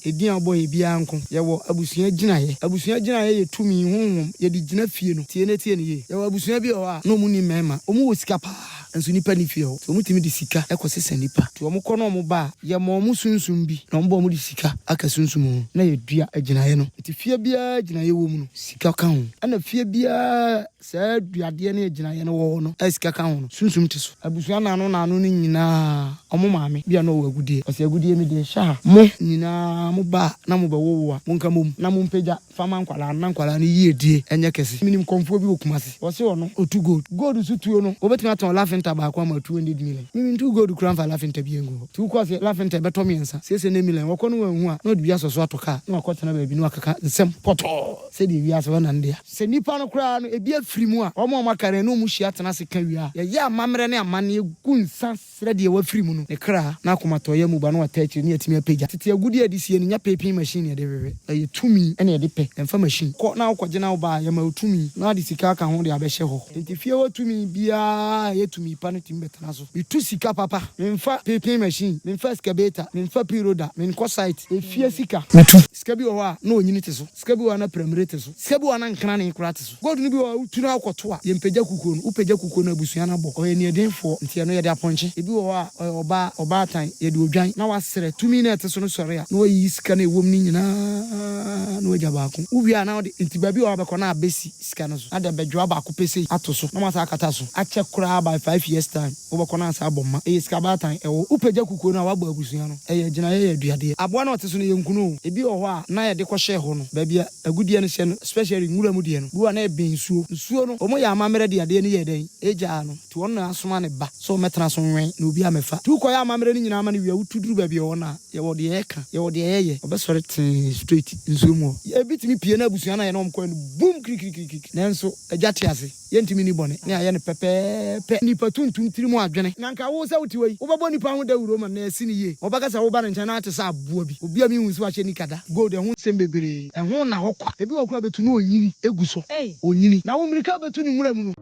Edin a wobɔ yɛ biara nko. Yɛwɔ abusua gyinaeɛ. Abusua gyinaeɛ yɛ tumi, honhom, yɛde gyina fie no. Tie na tie no yie. Yɛwɔ abusua bi wɔ hɔ a, na wɔn nni mmarima. Wɔn wɔ sika paa, nso nnipa nni fie hɔ. Nti wɔn tumi de sika kɔ sesa nnipa. Nti wɔn kɔ na wɔn ba a, yɛma wɔn sunsum bi, na wɔn ba wɔn de sika aka sunsum ho, na yɛdua agyinaeɛ no. Nti fie biara gyinaeɛ wɔ mu no, sika ka ho. Ɛna fie biara Saa aduadeɛ ne agyinaeɛ no wɔ hɔ no a sika ka ho no, sunsum te so. Abusua naano naano no nyinaa, wɔn maame bi a na ɔwɔ agudeɛ, ɔse agudeɛ me deɛ hyɛ ha. Mo nyinaa mo ba a na mo bɛ wowo a, monka mmom na mo mpagya fa ma nkwadaa no na nkwadaa no yiedie nyɛ kɛse. Menim kɔmfoɔ bi wɔ Kumasi, ɔse ɔno ɔtu gold. Gold nso tuo no, wɔbɛtumi atɔn lafinta baako ama 200 million. Me mentu gold koraa mfa lafinta biara ngu hɔ. Nti wokɔ ase lafinta ɛbɛtɔ mmiɛnsa, seesei ne million, wɔkɔ no wanhu a, na ɔde bi asɔ so atɔ kaa, na wakɔtena baabi na wakeka nsɛm pɔtɔɔ sɛdeɛ wiase hɔ na ne dea. Sɛ nnipa no koraa no, ebi afiri mu a, wɔn a wɔaka no, ɛne wɔn hyia tena ase ka wie a, yɛyɛ amammerɛ ne amanneɛ gu nsa srɛ deɛ wafiri mu no ne kra na akomatɔyam mu ba na wata akyire na yɛatumi apagya. Tete agudeɛ a yɛde sie no, nyɛ peepee machine na yɛde hwehwɛ. Ɛyɛ tumi na yɛde pɛ, yɛmfa machine. Kɔ na wokɔgye na woba a, yɛma wo tumi na wode sika aka ho de abɛhyɛ hɔ. Enti fie hɔ tumi biara a ɛyɛ tumi pa no tumi bɛtena so. Metu sika papa, memfa peepee machine, memfa excavator, memfa piroda, menkɔ site. Efie sika, metu. Sika bi wɔ hɔ a, na onyini te so. Sika bi wɔ hɔ a na piramire te so. Sika bi wɔ hɔ a na nkrane koraa te so. Gold no bi wɔ hɔ a wotu na wokɔto a, yɛmpagya kukuo no. Wopagya kukuo no a, abusua no abɔ. Ɔyɛ neɛdenfoɔ, nti ɛno yɛde apɔnkye. Ebi wɔ hɔ a, ɔyɛ ɔbaa, ɔbaatan, yɛde odwan. Na wasrɛ. Tumi no a ɛte so no sɔre a, na wayiyi sika no a ɛwɔ mu no nyinaa na wagya baako. Wowie a na wode, nti baabi wɔ hɔ a wobɛkɔ na abɛsi sika no so. Na de abɛdwoa baako pɛ sei ato so, na wɔasan akata so. Akyɛ koraa by 5 years time. Wobɛkɔ no ansa abɔ mma. Ɛyɛ sika baatan ɛwɔ. Wopagya kukuo no a, woabɔ abusua no. Ɛyɛ agyinaeɛ, ɛyɛ aduadeɛ. Aboa no a ɔte so no, yɛnku no o. Ebi wɔ hɔ a, na yɛde kɔhyɛɛ hɔ no, baabi a agudeɛ no hyɛ no, especially nwura mu deɛ no, bi wɔ hɔ a na ɛbɛn nsuo. Nsuo no, wɔyɛ amammerɛ de adeɛ no yɛɛ dɛn? Ɛgyaa no. Nti wɔn na asoma ne ba sɛ ɔmmɛtena so nwɛn na obi ammɛfa. Nti wokɔyɛ amammerɛ no nyinaa ma no wie a, wotu duru baabi a ɔwɔ no a, yɛwɔ deɛ yɛka, yɛwɔ deɛ yɛyɛ. Ɔbɛsɔre tee straight nsuo mu hɔ. Ebi tumi pue na abusua no a yɛne wɔn kɔeɛ no, boom kirikirikirikiri. Nanso agya te ase. Yɛntumi nni bɔne ne ayɛ no pɛpɛɛpɛ. Nnipa tuntum tirim adwene. Na anka wo sɛ wote hɔ yi, wobɛbɔ nnipa ho dawuro ma na asi no yie. Wɔbɛka sɛ woba ne nkyɛn na ate sɛ aboa bi. Obi a menhuu sɛ wahyɛ nika da. Gold, ɛho nsɛm bebree. Ɛho nna hɔ kwa. Ebi wɔ hɔ koraa a bɛtu na ɔnyini gu so. Ɔnyini. Na wo mmirika a wobɛtu no nwura mu no.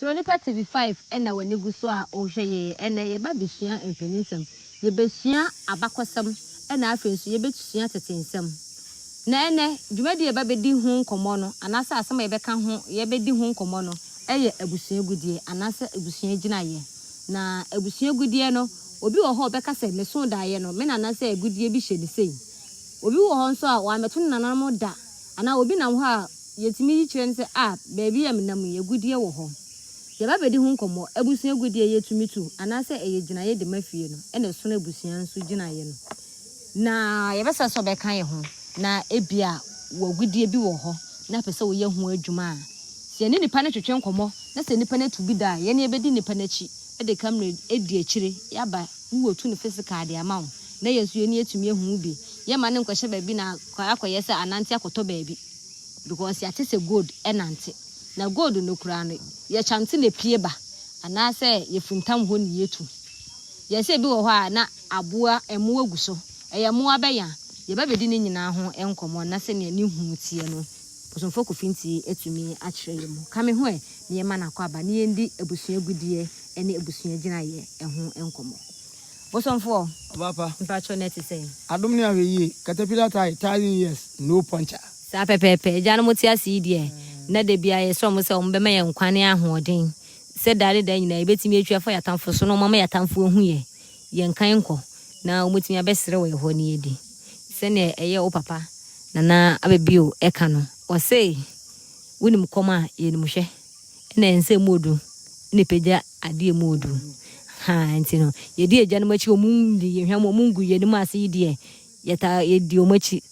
Suronipa TV 5 na w'ani gu so a wohwɛ yɛn. Ɛnnɛ yɛba abɛsua mfoninsɛm. Yɛbɛsua abakɔsɛm ɛna afei nso yɛbɛsua tete nsɛm. Na ɛnnɛ dwumadie a yɛba bɛdi ho nkɔmmɔ no anaasɛ asɛm a yɛbɛka ho yɛbɛdi ho nkɔmmɔ no yɛ abusua agudeɛ anaasɛ abusua agyinaeɛ. Na abusua agudeɛ no, obi wɔ hɔ a ɔbɛka sɛ meso daeɛ no, me nana sɛ agudeɛ bi hyɛ ne sei. Obi wɔ hɔ nso a wammɛto ne nananom da anaa obi nam hɔ a yɛtumi yi kyerɛ no sɛ ah baabi a menam yi agudeɛ wɔ hɔ. Yɛba bɛdi ho nkɔmmɔ, abusua agudeɛ yɛtumi tu anaasɛ ɛyɛ gyinaeɛ de ma fie no ɛna ɛsono abusua nso gyinaeɛ no. Na yɛbɛsrɛ sɛ ɔbɛka yɛn ho na ebia wɔ agudeɛ bi wɔ hɔ na pɛ sɛ woyɛ ho adwuma a, sɛ yɛne nipa no twetwe nkɔmmɔ na sɛ nipa no atu bi da a, yɛne yɛbɛdi nipa no akyi de camera adi akyire yɛaba ne wɔtu no physical de ama wo na yɛn nso yɛni atumi ahu wo bi. Yɛmma no nkɔhyɛ baabi na akɔyɛ sɛ anante akɔtɔ baabi because yɛate sɛ gold ɛnante. Na gold no koraa no, yɛkyante na epie ba anaasɛ yɛfuntam hɔ ne yɛtu. Yɛsɛ ebi wɔ hɔ a na aboa mmoa gu so. Ɛyɛ mmoa bɛn a? Yɛba bɛdi ne nyinaa ho nkɔmmɔ na sɛnea ne hu teɛ no, Bosomfoɔ Kofi Nti atumi akyerɛ yɛn mu. Ka me ho ɛ na yɛma no akɔ aba na yɛndi abusua agudeɛ ne abusua gyinaeɛ ho nkɔmmɔ. Bosomfoɔ, Ɔbapa. Mpakyɛw na ɛte sɛn? Adom ne ahwɛ yie. Caterpillar tyre, 1000 years, no puncture. Saa pɛpɛɛpɛ. Agya no mo te ase yi deɛ, na da biara yɛsrɛ mo sɛ ɔmo bɛma yɛn nkwa ne ahoɔden sɛ daa ne daa nyinaa yɛbɛtumi atwi afa yɛn atamfo so na ɔmo ama yɛn atamfo ahu yɛ yɛn kan nkɔ na wɔtumi abɛsrɛ wɔ yɛn hɔ ne yɛdi. Sɛnea ɛyɛ wo papa Nana Abɛbio ɛka no, ɔse wonim kɔm a yɛnim hwɛ ɛna ɛnsɛ mu odu ɛna ɛpagya adeɛ mu odu ha nti no yɛdi agya no akyi, ɔmo ndi yɛn hwam, ɔmo ngu yɛn anim ase yi deɛ, yɛta yɛdi ɔmo akyi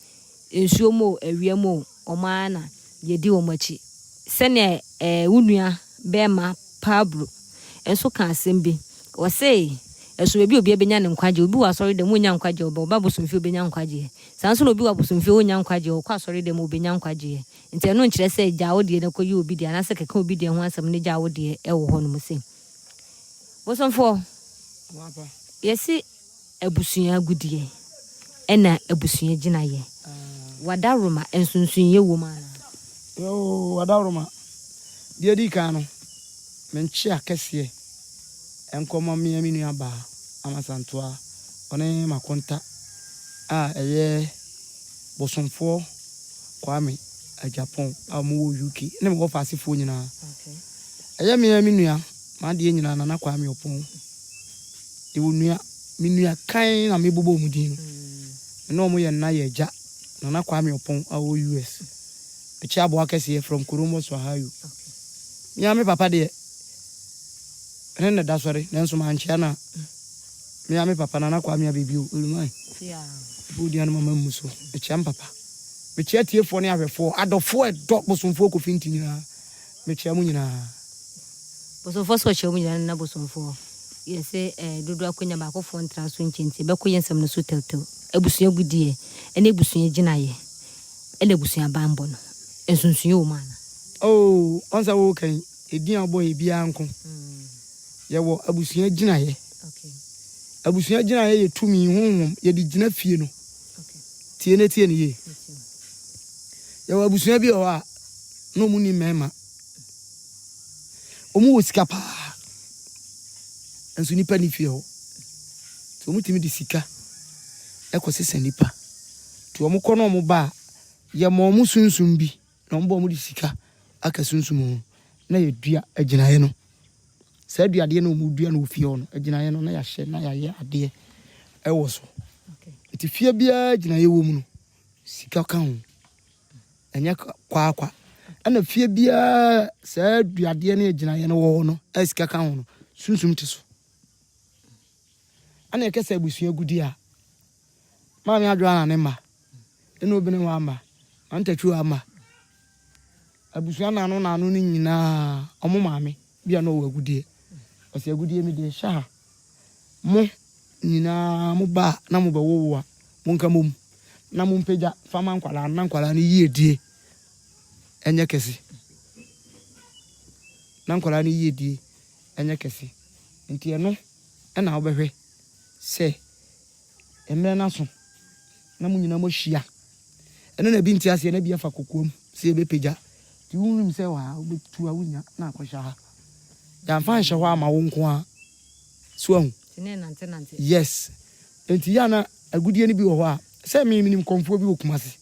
nsuo mu o, awia mu o, ɔmo ara na yɛdi wɔn akyi. Sɛnea wo nua bɛrima Pablo nso ka asɛm bi, ɔse Ɛso baabi a obiara bɛnya ne nkwagyeɛ. Obi wɔ asɔredɛm, ɔnnya nkwagyeɛ, ɔba ɔba abosomfie ɔbɛnya nkwagyeɛ. Saa nso na obi wɔ abosomfie ɔnnya nkwagyeɛ, ɔkɔ asɔredɛm ɔbɛnya nkwagyeɛ. Nti ɛno nkyerɛ sɛ gyaa wo deɛ na kɔyi obi deɛ anaasɛ kɛka obi deɛ ho asɛm na gyaa wo deɛ wɔ hɔnom sei. Bosomfoɔ, yɛse abusua agudeɛ ɛna abusua gyinayɛ. Wadaworoma, nsonsonoeɛ wɔ mu anaa? Yoo, wadaworoma. Deɛ ɛdi kan no, me nkyea kɛseɛ nkɔma me me nua baa Ama Santoa, ɔne m'akonta a ɛyɛ Bosomfoɔ Kwame Agyapong a wɔwɔ UK ne me wɔfa asefoɔ nyinaa. Ɛyɛ me ara me nua, m'adeɛ nyinaa Nana Kwame Ɔpɔn. Yɛwɔ nua, me nua kan na mebobɔ wɔn din no. Me ne wɔn yɛ nna yɛ agya, Nana Kwame Ɔpɔn a ɔwɔ US. Mekyɛ aboa kɛseɛ from Columbus, Ohio. Me ara me papa deɛ, me ne no da sɔre nanso mankyea no a. Me ara me papa Nana Kwame Abebio, Oluman. Ɛfiri wo din ano ma mammu so. Mekyea me papa. Mekyea atiefoɔ ne ahwɛfoɔ, adɔfoɔ a ɛdɔ Bosomfoɔ Kofi Nti nyinaa. Mekyea mo nyinaa. Bosomfoɔ sɛ ɔkyea mo nyinaa no na Bosomfoɔ yɛ sɛ eh, dodoɔ akonya baakofoɔ ntra so nkyɛ nti ɛbɛkɔ yɛ nsɛm no so tɛwtɛw. Abusua gudeɛ ɛne abusua gyinaeɛ ɛna abusua banbɔ no nsonsonoeɛ wɔ mu anaa? Oh, ɔn sɛ woka yi, edin a wobɔ yɛ biara nko. Yɛwɔ abusua gyinaeɛ. Abusua gyinaeɛ yɛ tumi, honhom, yɛde gyina fie no. Tie na tie no yie. Yɛwɔ abusua bi wɔ hɔ a, na wɔn ni mmarima. Wɔn wɔ sika paa. Nso nipa ni fie hɔ. Nti wɔn tumi de sika ɛkɔ sesa nipa. Nti wɔn kɔ na wɔn ba a, yɛma wɔn sunsum bi na wɔn ba wɔn de sika aka sunsum ho na yɛdua agyinaeɛ no. Saa aduadeɛ no a wɔdua no wɔ fie hɔ no, agyinaeɛ no na yɛahyɛ na yɛayɛ adeɛ ɛwɔ so. Nti fie biara agyinaeɛ wɔ mu no, sika ka ho. Ɛnyɛ kwaakwa. Ɛna fie biara saa aduadeɛ ne agyinaeɛ no wɔ hɔ no, a sika ka ho no, sunsum te so. Ɛna yɛka sɛ abusua gudi a, Maame Adwoa na ne mma, ɛna Obene wa mma, Mantatwi wa mma. Abusua naano naano no nyinaa, wɔn maame bi a na ɔwɔ agudeɛ. Ɔsɛ agudeɛ mi deɛ hyɛ ha. Mo nyinaa mo ba a na mo bɛwowo a, monka mom na mompagya fa ma nkwadaa no na nkwadaa no yiedie ɛnyɛ kɛse. Na nkwadaa no yiedie ɛnyɛ kɛse. Nti ɛno ɛna wobɛhwɛ sɛ mmerɛ no aso na mo nyinaa moahyia. Ɛno na ebi nte aseɛ na ebi afa kokoam sɛ yɛbɛpagya. Nti wonim sɛ wɔ ha wobɛtu a wonya na akɔhyɛ ha. Yɛamfa anhyɛ hɔ ama wo nko ara. So ahu? Yes. Nti yɛ a na agudeɛ no bi wɔ hɔ a, sɛ me menim kɔmfoɔ bi wɔ Kumasi.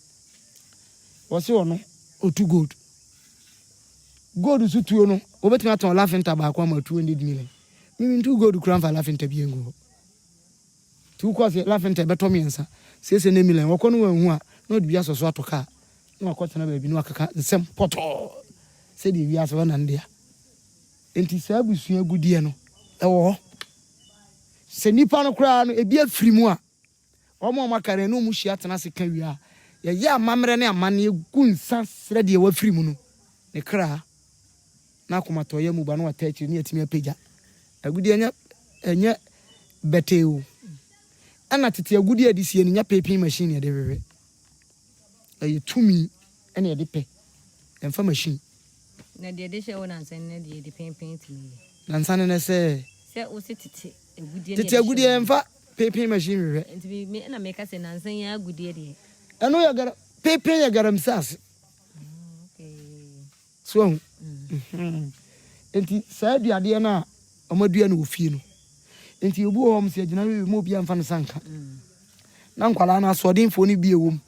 Wɔse ɔno ɔtu gold. Gold nso tuo no, wɔbɛtumi atɔn lafinta baako ama 200 million. Me mentu gold koraa mfa lafinta bi ngu hɔ. Nti wokɔ ase lafinta ɛbɛtɔ mmiɛnsa siesie ne million wɔkɔ no wanhu a na ɔde bi asɔ so atɔ kaa na wakɔtena baabi na wakeka nsɛm pɔtɔɔ sɛdeɛ wiase hɔ na ne dea. Nti saa abusua agudeɛ no ɛwɔ hɔ. Sɛ nipa no koraa no ebi afiri mu a wɔn a wɔaka no ɛne wɔn hyia tena ase ka wie a yɛyɛ amammerɛ ne amanneɛ gu nsa srɛ deɛ wafiri mu no ne kra na akomatɔyam mu ba na wata akyire ne yɛatumi apagya. Agudeɛ nyɛ ɛnyɛ bɛtɛɛ o. Ɛna tete agudeɛ a yɛde sie no nyɛ peepee machine na yɛde hwehwɛ. Ɛyɛ tumi ɛna yɛde pɛ. Yɛmfa machine. Na deɛ yɛde hyɛ wo nansa no deɛ yɛde peepee tumi yɛ. Nansa no ne sɛ. Sɛ wose tete agudeɛ Tete agudeɛ yɛmfa peepee machine hwehwɛ. Nti me ɛna meka sɛ nansa yi agudeɛ deɛ. Ɛno yɛ gara peepee yɛ galamsey ase. So wahu? Mm. Enti saa aduadeɛ no a wɔadua no wɔ fie no, enti obi wɔ hɔ wɔn sɛ agyina hwehwɛ mu obi amfa ne nsa nka. Na nkwadaa no asoɔdenfoɔ no bi ɛwɔ mu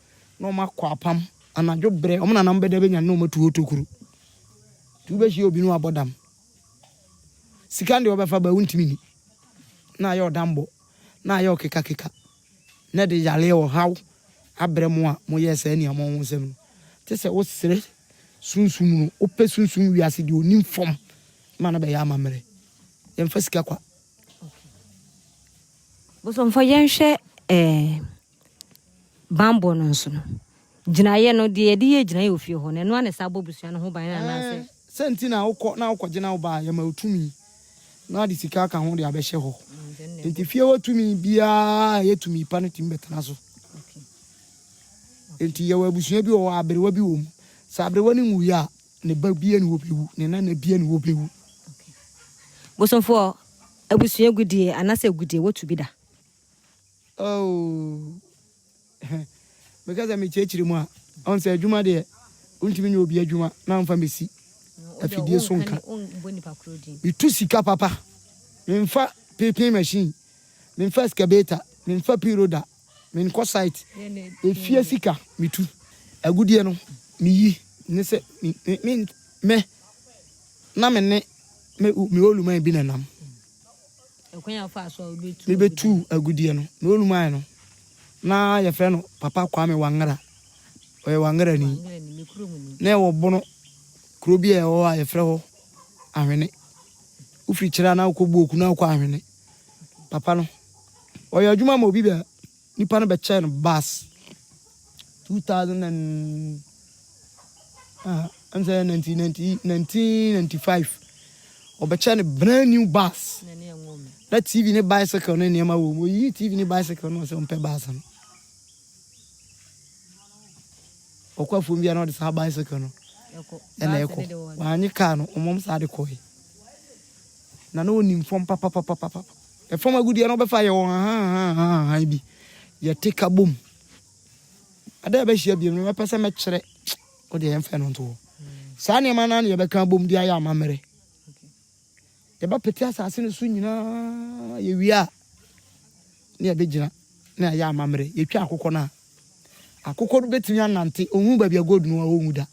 na wɔn akɔ apam anadwo brɛ wɔn nanam bɛda bɛnya na wɔn atu hɔ tokuro. Nti wobɛhyia obi no wabɔ dam. Sika no deɛ wɔbɛfa ba wontumi ni. Na ayɛ ɔdambɔ na ayɛ ɔkekakeka na ɛde yareɛ ɔhaw abrɛ mo a moyɛɛ saa aniammɔnhosɛm no. Te sɛ wosrɛ sunsum no, wopɛ sunsum wiase deɛ onim fam ma no bɛyɛ amammerɛ. Yɛmfa sika kwa. Bosomfo yɛnhwɛ eh, banbɔ no nso no. Gyinaeɛ no, deɛ yɛde yɛ gyinaeɛ wɔ fie hɔ no, ɛno ara na ɛsan bɔ abusua no ho ban anaasɛ? Sɛ nti na wokɔ na wokɔgye na woba a, yɛma wo tumi. Na ade sika aka ho de abɛhyɛ hɔ. Nti fie hɔ tumi biara a ɛyɛ tumi pa no tumi bɛtena so. Nti yɛwɔ abusua bi wɔ hɔ a aberewa bi wɔ mu. Sɛ aberewa no nwuiɛ a, ne ba bia ne hɔ bɛwu, ne nana bia ne hɔ bɛwu. Bosomfoɔ, abusua agudie anaasɛ agudie, woatu bi da? Oh, meka sɛ mekyerɛkyerɛ mu a, ɔn sɛ adwuma deɛ, wontumi nyɛ obi adwuma na womfa mmɛsi afidie so nka. Metu sika papa, memfa piping machine, memfa excavator, memfa piroda, menkɔ site, efie sika metu. Agudeɛ no, meyi ne sɛ me, me, me, na me ne me, me oluman bi na nam. Mebɛtuu agudeɛ no, me oluman no, na yɛfrɛ no Papa Kwame Wangara. Ɔyɛ Wangarani. Na ɛwɔ Bono, kuro bi a ɛwɔ hɔ a yɛfrɛ hɔ Ahwene. Wofiri Kyerɛ a na wokɔ Buoku na wokɔ Ahwene. Papa no, ɔyɛ adwuma ma obi bɛ nipa no bɛkyɛɛ no bus 2000 and ah, ɛm sɛ 1995 ɔbɛkyɛ no brand new bus na TV ne bicycle ne nneɛma wɔ mu. Oyiyi TV ne bicycle no sɛ ɔmpɛ bus no. Ɔkɔ afuom bia na ɔde saa bicycle no ɛna ɛkɔ. Wanye kaa no, ɔmom saa de kɔe. Na na ɔnim fam papapapapa. Ɛfam agudeɛ no ɔbɛfa yɛ wɔ hahanhahan bi. Yɛte ka bom. Ada a ɛbɛhyia biom no mɛpɛ sɛ mɛkyerɛ wo deɛ yɛmfa ɛno nto hɔ. Saa nneɛma no ara na yɛbɛka abom de ayɛ amammerɛ. Yɛbɛpete asase no so nyinaa yɛwie a na yɛbɛgyina na yɛayɛ amammerɛ. Yɛtwa akokɔ no a, akokɔ no bɛtumi anante, ɔhu baabi a gold no wɔ a ɔnwu da.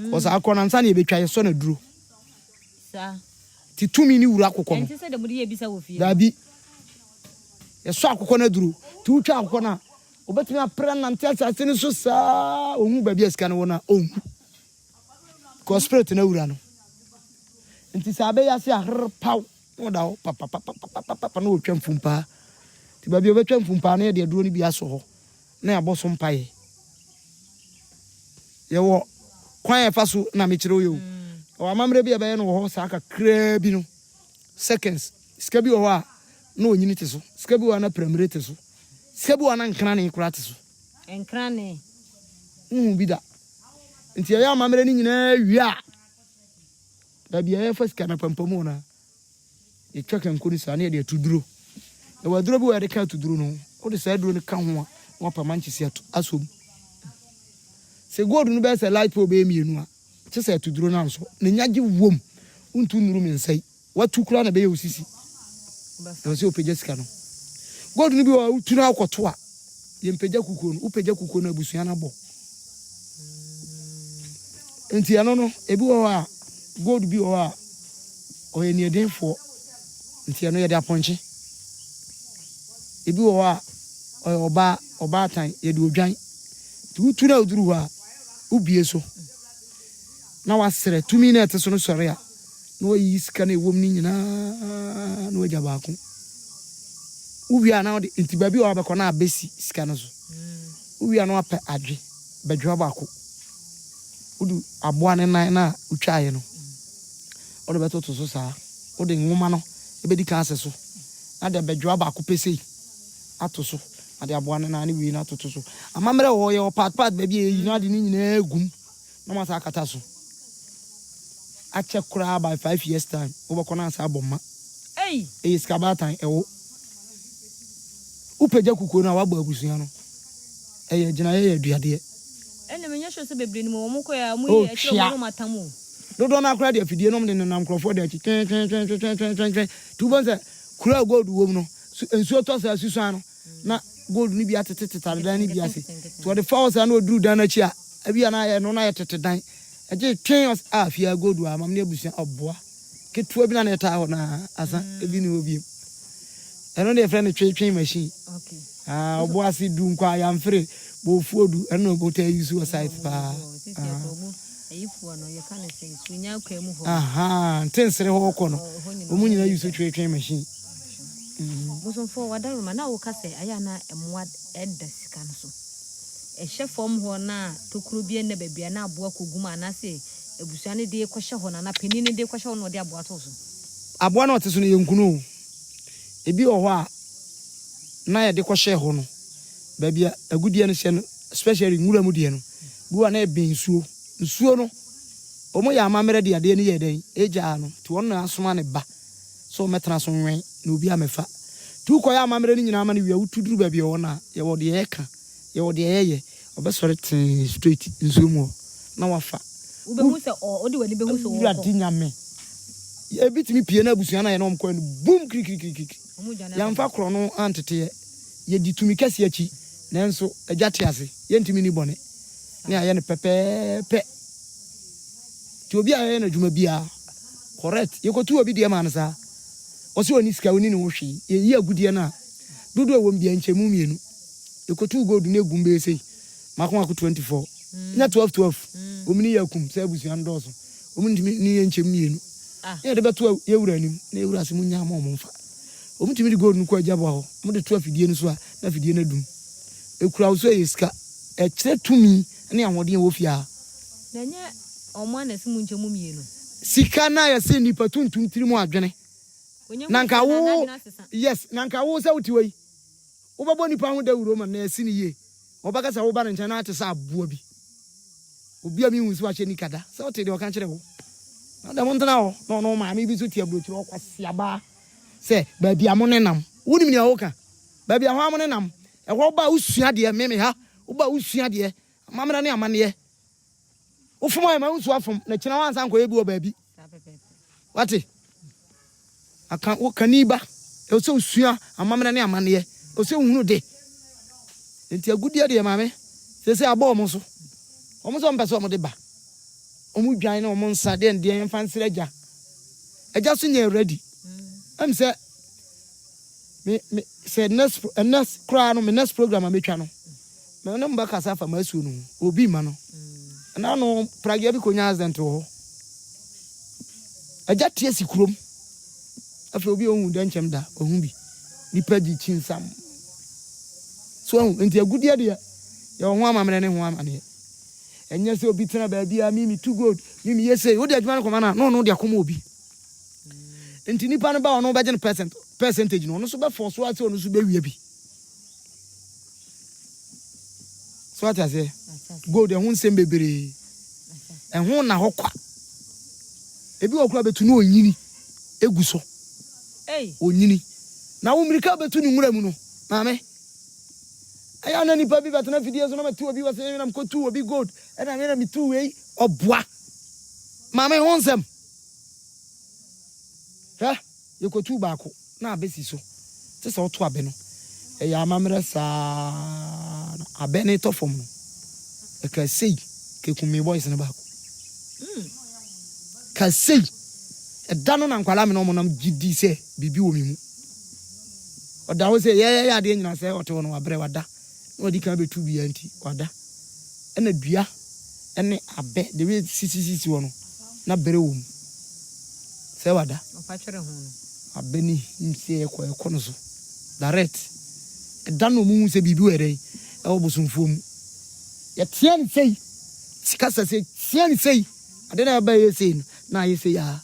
Ɔsɛ akokɔ no ansa na yɛbɛtwa yɛsɔ no aduro. Nti tumi no wura akokɔ no. Daabi. Yɛsɔ akokɔ no aduro. Nti wotwa akokɔ no a, obetumi apere anante asase no so saa ohu baabi a sika no wɔ no a ɔnhu. Because spirit no awura no. Nti sɛ abɛyɛ ase a herr paw na ɔda hɔ papapapapapa na ɔtwa mfumpaa. Nti baabi a ɔbɛtwa mfumpaa no yɛde aduro no bi asɔ hɔ na yɛabɔ so mpaeɛ. Yɛwɔ kwan a yɛfa so na mekyerɛ wo yɛ o. Ɛwɔ amammerɛ bi a ɛbɛyɛ no wɔ hɔ saa kakraa bi no seconds. Sika bi wɔ hɔ a na onyini te so. Sika bi wɔ hɔ a na piramire te so. Sika bi wɔ hɔ a na nkrane koraa te so. Nkrane. Wohu bi da. Nti yɛyɛ amammerɛ no nyinaa wie a, baabi a yɛfa sika no apampam hɔ no a, Yɛtwa kanko no saa na yɛde atuduro. Yɛwɔ aduro bi wɔ yɛde ka atuduro no ho. Wode saa aduro no ka ho a, na wapa mankyese ato asɔ mu. Sɛ gold no bɛyɛ sɛ light pole bɛyɛ mmienu a, kyɛ sɛ atuduro no ansɔ. Na nya gye wom. Wontu nnuru me nsa yi. Watu koraa na ɛbɛyɛ wo sisi. Ɛwɔ sɛ wopagya sika no. Gold no bi wɔ hɔ a wotu na wokɔto a, yɛmpagya kukuo no. Wopagya kukuo no a, abusua no abɔ. Nti ɛno no, ebi wɔ hɔ a, gold bi wɔ hɔ a, ɔyɛ neɛdenfoɔ. Nti ɛno yɛde apɔnkye. Ebi wɔ hɔ a, ɔyɛ ɔbaa, ɔbaatan, yɛde odwan. Nti wotu no a woduru hɔ a, wobie so na wasrɛ tumi no a ɛte so no sɔre a, na wayiyi sika no a ɛwɔ mu no nyinaa na wagya baako. Wowie a na wode, nti baabi a wabɛkɔ na abɛsi sika no so. Wowie a na wapɛ adwe, badwoa baako. Wode aboa no nan no a wotwaeɛ no, wode bɛtoto so saa. Wode nwoma no bɛdi kan asɛ so, na de badwoa baako pɛ sei ato so, na de aboa no nan ne wei no atoto so. Amammerɛ wɔ hɔ, yɛwɔ part part baabi a yɛyi na ade no nyinaa gum na wɔasan akata so. Akyɛ koraa by 5 years time, wobɛkɔ no asa abɔ ma. Ɛyɛ sika baatan ɛwo. Wopagya kukuo no a woabɔ abusua no. Ɛyɛ gyinaeɛ yɛ aduadeɛ. Ɛna menyɛ sure sɛ bebree no mu wɔn kɔ yɛ a wɔn yɛ ɛkyerɛ wɔn wɔn atam o. Dodoɔ no akora de afidie nom de nenam nkurɔfoɔ de akyi twɛntwɛntwɛntwɛntwɛntwɛn. Nti wobɛhu sɛ kuro a gold wɔ mu no, nsuo tɔ saa susuan no na gold no bi atetetete dan no bi ase. Nti wɔde fa hɔ saa na wɔduru dan no akyi a, ebi a na ayɛ no na ayɛ tete dan. Ɛgye twen ɔs a fie a gold wɔ ha mam ne abusua ɔboa. Ketewa bi na na ɛtaa hɔ na asa ebi ne hɔ biem. Ɛno na yɛfrɛ no twetwe machine. Ah, ɔbo ase du nkwa ayamfere bofuo du ɛno na ɔbo taa use wɔ site paa. Aha, ntensere hɔ kɔ no, wɔn nyinaa use twetwe machine. Bosomfoɔ wadaroma na woka sɛ ayɛ a na mmoa da sika no so. Ɛhyɛ fam hɔ na tokuro bi nna baabi a na aboa kɔgu mu anaasɛ abusua no de kɔhyɛ hɔ no anaa panin no de kɔhyɛ hɔ na ɔde aboa to so. Aboa no a ɔte so no, yɛnku no o. Ebi wɔ hɔ a, na yɛde kɔhyɛɛ hɔ no, baabi a agudeɛ no hyɛ no, especially nwura mu deɛ no, bi wɔ hɔ a na ɛbɛn nsuo. Nsuo no, wɔyɛ amammerɛ de adeɛ no yɛɛ dɛn? Ɛgyaa no. Nti ɔno na asoma ne ba sɛ ɔmmɛtena so nwɛn na obi ammɛfa. Nti wokɔyɛ amammerɛ no nyinaa ma no wie a, wotu duru baabi a ɔwɔ no a, yɛwɔ deɛ yɛka, yɛwɔ deɛ yɛyɛ. Ɔbɛsɔre tee straight nsuo mu hɔ na wafa. Wobɛhu sɛ ɔ, wode w'ani bɛhu sɛ ɔrekɔ. Awurade Nyame. Ebi tumi pue na abusua no a yɛne wɔn kɔɛ no boom kirikirikirikiri. Yɛamfa korɔno anteteɛ. Yɛdi tumi kɛseɛ akyi, nanso Agya te ase. Yɛntumi nni bɔne na yɛayɛ no pɛpɛɛpɛ. Nti obi a yɛyɛ no adwuma biara, correct. Yɛkɔtuu obi deɛ maa no saa. Ɔse ɔnni sika, ɔnni ne ho hwee. Yɛyi agudeɛ no a, dodoɔ a ɛwɔ mu biara, nkyɛmu mmienu. Yɛkɔtuu gold no egum bɛyɛ sei, mako mako 24. Nyɛ 12 12. Wɔn ni yɛ akum sɛ abusua no dɔɔso. Wɔn ntumi ne yɛ nkyɛm mmienu. Na yɛde bɛto yɛ wura anim. Na yɛ wura se monyaa ma wɔn mfa. Wɔn tumi de gold no kɔ agyaboa hɔ. Wɔn de to afidie no so a, na afidie no adum. Ekura wo so ɛyɛ sika. Ɛkyerɛ tumi ne ahoɔden a ɛwɔ fie ha. Na ɛnyɛ wɔn a na ɛse monkyɛ mu mmienu. Sika no a yɛse nnipa tuntum tiri mu adwene. Na nka wo, yes, na nka wo sɛ wote hɔ yi. Wobɛbɔ nnipa ho dawuro ma no asi no yie. Wɔbɛka sɛ woba ne nkyɛn na ate sɛ aboa bi. Obi a menhu sɛ wahyɛ nika da. Sɛ wote deɛ ɔka kyerɛ wo. Na dɛm ntena hɔ na ɔno maame bi nso te aburokyire ɔkwasiabaa sɛ baabi a mo nenam. Wonim nea woka? Baabi a hɔ a mo nenam. Ɛhɔ woba a wosua adeɛ, me me ha. Woba a wosua adeɛ. Amammerɛ ne amanneɛ. Wofom a, ɛma wo nso afom, na kyena woansan ankɔyɛ bi wɔ baabi. Wate? Aka wo kani ba. Ɛwɔ sɛ wosua amammerɛ ne amanneɛ. Ɛwɔ sɛ wohunu de. Nti agudeɛ deɛ maame, seesei abɔ wɔn so. Wɔn sɛ wɔmpɛ sɛ wɔde ba. Wɔn dwan ne wɔn nsa deɛ ndeɛ yɛmfa nsrɛ agya. Agya so nyɛ ready. Ɛm sɛ me me sɛ next next koraa no me next program a metwa no. Me ne mo bɛkasa afa m'asuo no ho. Obi mma no. Ɛna no pragea bi kɔnya accident wɔ hɔ. Agya te asi kurom. Afei obi a ɔhu dɛnkyɛm da, ɔhu bi. Nipa gye kyinsam. So ahu, nti agudeɛ deɛ, yɛwɔ ho amammerɛ ne ho amaneɛ. Ɛnyɛ sɛ obi tena baabi a me metu gold, me meyɛ sei. Wode adwuma no kɔma no a, na ɔno de akɔma obi. Nti nipa no ba ɔno bɛgye no percent, percentage no, ɔno nso bɛfɔ so ara sɛ ɔno nso bɛwia bi. So ate aseɛ? Gold ɛho nsɛm bebree. Ɛho na hɔ kwa. Ebi wɔ kora bɛtu no onyini egu so. Onyini. Na wo mmirika bɛtu no nwura mu no, maame. Ɛyɛ na nipa bi bɛtena fidie so na mɛtu obi wɔ sɛ na mekɔtu obi gold ɛna me na metu wei ɔboa. Maame ho nsɛm. Hwɛ. Yɛkɔtuu baako na abɛ si so te sɛ woto abɛ no, ɛyɛ amammerɛ saa na abɛ no retɔ fam no, ɛkaa sei, kɛkum me boys no baako. Kaa sei, ɛda no na nkwadaa me ne wɔn nam gye di sɛ biribi wɔ me mu. Ɔda hɔ sɛ yɛyɛ adeɛ nyinaa sɛ ɔte hɔ no wabrɛ wada. Na wadi kan abɛtu dua nti wada. Ɛna dua ne abɛ the way sisisisi hɔ no na bere wɔ mu sɛ wada. Abɛ ne him sɛ ɛkɔ ɛkɔ no so direct. Ɛda no ɔmo hu sɛ biribi wɔ ɛdɛn ɛwɔ bosomfoɔ mu. Yɛtea ne sei kasa sɛ tea ne sei ade na ɛba yɛ sei no na ayɛ sei aa.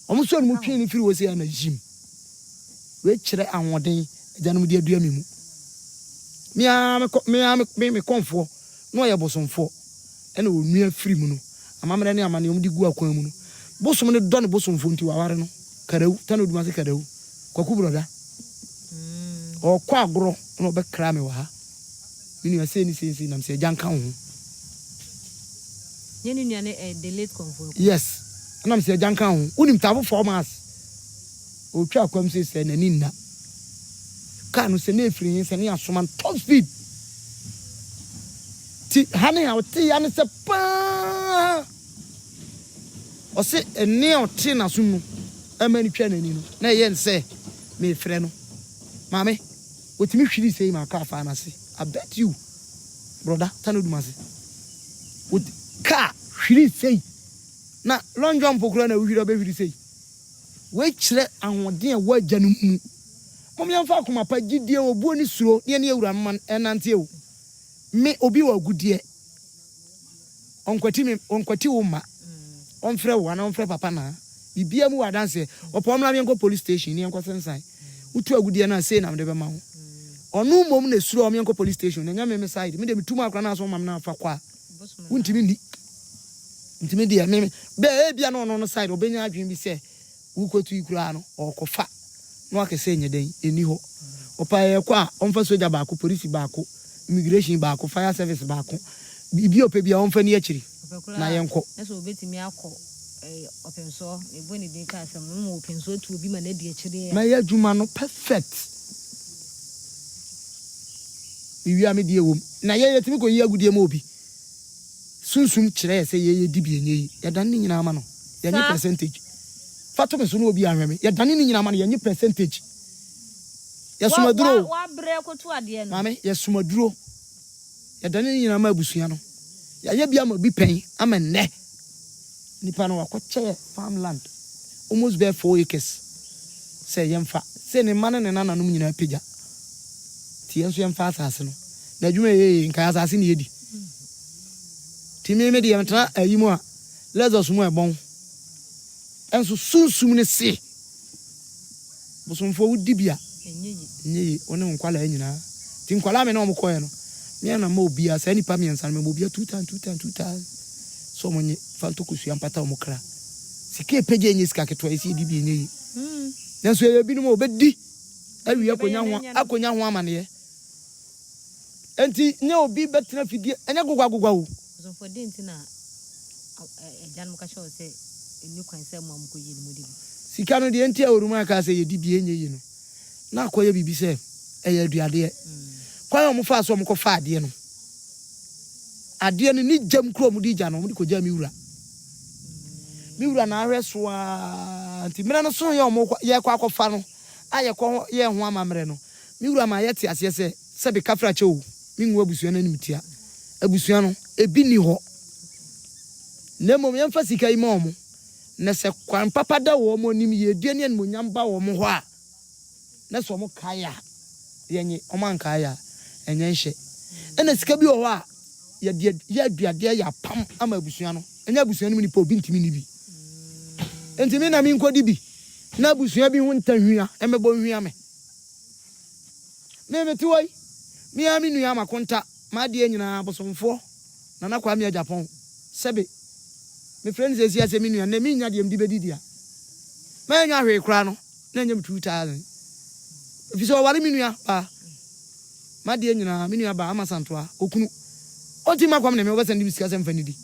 Ɔmo sɔ no mu twe ne firi hɔ sei a na yim. Wei kyerɛ ahoɔden agyanom de adua me mu. Me ara me kɔ me ara me me kɔmfoɔ na ɔyɛ bosomfoɔ ɛna ɔnua firi mu no amammerɛ ne amanneɛ wɔde gu akwan mu no bosom no dɔ ne bosomfoɔ nti waware no Kadawu Tano Odumase Kadawu Kwaku Brɔda ɔkɔ agorɔ na ɔbɛkra me wɔ ha me nua sei ne sei sei nam sɛ agya nka wo ho. Nyɛ ne nua ne eh, the late kɔmfoɔ. Yes nam sɛ agya nka wo ho wonim tafo 4 miles. Ɔretwa akwam sei sɛ n'ani nna car no sɛ na ɛfiri he sɛ ne asoma no top speed ti ha ne ha ɔte ya ne sɛ paa ɔse ɛne a ɔte n'asom no ɛma no twa n'ani no na ɛyɛ nsɛ mefrɛ no maame ɔtumi hwiri sei ma car faa n'ase I bet you broda tano dumase car hwiri sei na long jump koraa na wohwiri ɔbɛhwiri sei Wei kyerɛ ahoɔden a ɛwɔ agya no mu. Mom yɛmfa akoma pa, gyidie, obuo ne suro ne yɛne awura mma nnante o. Me, obi wɔ agudeɛ, ɔnkwati me, ɔnkwati wo mma, ɔmfrɛ wo anaa ɔmfrɛ papa naa. Biribiara mu wɔ adanseɛ. Ɔpɛ ɔmmra na yɛnkɔ police station na yɛnkɔ sensan. Wotu agudeɛ no a, sei na mede bɛma wo. Ɔno mmom na ɛsuro a ɔma yɛnkɔ police station na ɛnyɛ me me side. Me deɛ metu mu akora no a sɛ woma me no afa kɔ a, wontumi nni. Nti me deɛ me bɛ ebia na ɔno no side ɔbɛnya adwene bi sɛ Worekɔtu yi koraa no, ɔrekɔfa na waka sɛ nyɛ dɛn, ɛnni hɔ. Ɔpɛ a yɛkɔ a, ɔmfa sogya baako, polisi baako, immigration baako, fire service baako, biribi a ɔpɛ biara ɔmfa nni akyiri Ɔpɛ na koraa a, yɛnkɔ. na sɛ ɔbɛtumi akɔ eh, ɔpɛnsoɔ, mebɔ ne din ka asɛm no, ma ɔpɛnsoɔ atu obi ma no adi akyire a. Mɛyɛ adwuma no perfect. Mewie a me deɛ wom. Na yɛn yɛtumi kɔyi agudeɛ ma obi. Sunsum kyerɛ yɛ sɛ yɛ yɛ di bi ɛnyɛ yi. Yɛdane ne nyinaa ma no. Yɛnye Saa. percentage. Fa to me so na obi anhwɛ me. Yɛdane ne nyinaa ma no. Yɛnye percentage. Yɛsom Wa, aduro wa, o. wabrɛ koto adeɛ no. Maame, yɛsom aduro. Yɛdane ne nyinaa ma abusua no. Yɛayɛ bi ama obi pɛn ama nnɛ. Nipa no wakɔkyɛ yɛ farmland almost bɛyɛ 4 acres sɛ yɛmfa. Sɛ ne mma ne ne nananom nyinaa pagya. Nti yɛn nso yɛmfa asase no. Na adwuma yɛ yɛ nkae asase ne yɛdi. Nti me me deɛ metena ayi mu a Lexus mu a ɛbɔn. Ɛnso sunsum ne se bosomfoɔ wodi bi a Ɛnyɛ yi. nyɛ ye wo ne wo nkwalaa nyinaa. Nti nkwalaa me ne wɔn kɔɛ no me na ma obiara saa nipa mmiɛnsa no mema obiara 2,000 2,000 2,000 sɛ ɔmo nye fa ntɔ kosua mpata ɔmo kra. Sika epagya nyɛ sika ketewa yɛsi yɛdi bi ɛnyɛ ye. Nanso ɛyɛ binom a obɛdi awie Ɛbɛyɛ akonya ho n'anya no. akonya ho amaneɛ. Nti nyɛ obi bɛtena fidie ɛnyɛ gogwa o. Bosomfoɔ den nti na agyanom ka kyerɛ wo sɛ ɛnni kwan sɛ mo a mokɔyie no modi bi. Sika no deɛ nti a Oruma kaa sɛ yɛdi bi ɛnyɛ yie no na akɔyɛ biribi sɛ ɛyɛ aduadeɛ. Kwan a wɔfaa so a wɔkɔfa adeɛ no adeɛ no ne gyam kuro a wɔde gya no wɔde kɔgyaa me wura. Me wura na ahwɛ so ara nti mmerɛ no so yɛ wɔn yɛkɔ akɔfa no a yɛkɔ yɛ ho amammerɛ no me wura ma yɛte aseɛ sɛ sɛbe kafra kyɛ o mengu abusua no anim tia abusua no ebi ni hɔ na mmom yɛmfa sika yi ma wɔn na sɛ kwan papa da wɔn anim yɛdua ne animonyam ba wɔn hɔ a na sɛ wɔn kae a yɛnye wɔn ankae a ɛnyɛ nhyɛ. Ɛna sika bi wɔ hɔ a yɛde yɛ aduadeɛ yɛ apam ama abusua no. Ɛnyɛ abusua no mu nipa obi ntumi ni bi. Nti me na menkɔdi bi na abusua bi ho ntahwia ɛmɛbɔ nhwia me. Me mete hɔ yi, me ara me nua Makonta, m'adeɛ nyinaa bosomfoɔ, Nana Kwame Agyapong, sɛbe mefrɛ no sɛsi asɛ me nua nnɛ mennya deɛ mede bɛdidi a manya hwee koraa no na ɛnyɛ me 2000 ɛfiri sɛ ɔware me nua baa m'adeɛ nyinaa me nua baa ama Santoa okunu ɔnti ma kɔm ne me wɔbɛsɛn de me sika sɛ mfa nidi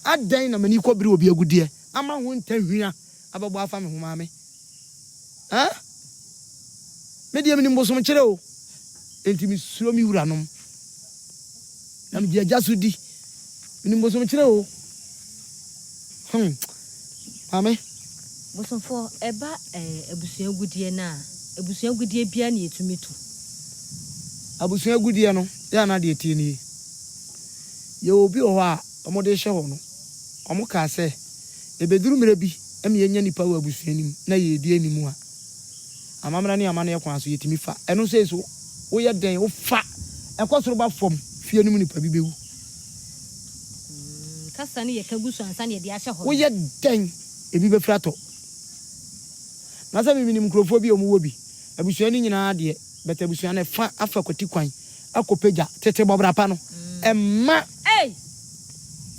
adɛn na m'ani kɔbere obi agudeɛ ama ho ntahwia abɛbɔ afa me ho maame ha me deɛ menim bosom kyerɛ o enti mesuro me wuranom na megye agya so di menim bosom kyerɛ o maame. Bosomfoɔ ɛba eh, abusua agudeɛ no a abusua agudeɛ biara ne yɛtumi to. Abusua agudeɛ no yɛ ana deɛ tie nie yɛwɔ obi wɔ hɔ a wɔde hyɛ hɔ no wɔn kaa sɛ ebeduru mmerɛ bi ɛma yɛnya nipa wɔ abusua nim na yɛdi anim a amammerɛ ne amanneɛ kwan so yɛtumi fa ɛno nso so woyɛ dɛn wofa ɛkɔ soro ba fam fie no mu nipa bi bɛwu. Kasa no yɛka gu so ansa na yɛde ahyɛ hɔ no. Woyɛ dɛn ebi bɛfiri atɔ na sɛ memenim nkurɔfoɔ bi a ɔmowɔ bi abusua no nyinaa deɛ bɛtɛ abusua no ɛfa afa kwati kwan akɔpagya tete bɔbra pa no ɛma Ei!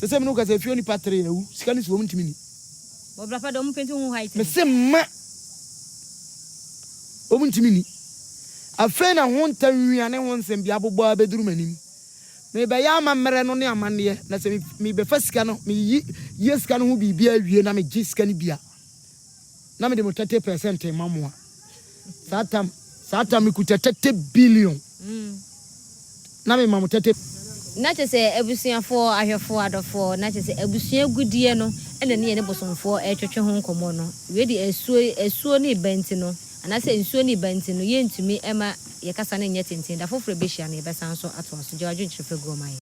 sɛ sɛ mene wo kasa efie nipa tere awu sika no si wɔm ntumi ni. Bɔbra pa deɛ ɔmo penti ho white no. Mese ma wɔm ntumi ni afei na ho ntawia ne ho nsɛm bi abobɔ abɛduru m'anim mebɛyɛ amammerɛ no ne amanneɛ na sɛ mebɛfa sika no meyi yie sika no ho biribi awie na megye sika no bi a na mede mo 30% ma mo a saa tam mekuta 30 billion na mema mo 30. Na kyerɛ sɛ abusuafoɔ ahwɛfoɔ adɔfoɔ na kyerɛ sɛ abusua gudeɛ no ɛna ne yɛ ne bosomfoɔ ɛretwetwe ho nkɔmmɔ no wei de asuo asuo ne ba nti no anaasɛ nsuo ne ba nti no yɛntumi ɛma yɛkasa no nyɛ tenten da foforɔ bɛhyia no yɛbɛsan so atoa so gye wadwenkyerɛ fa gu ɔman.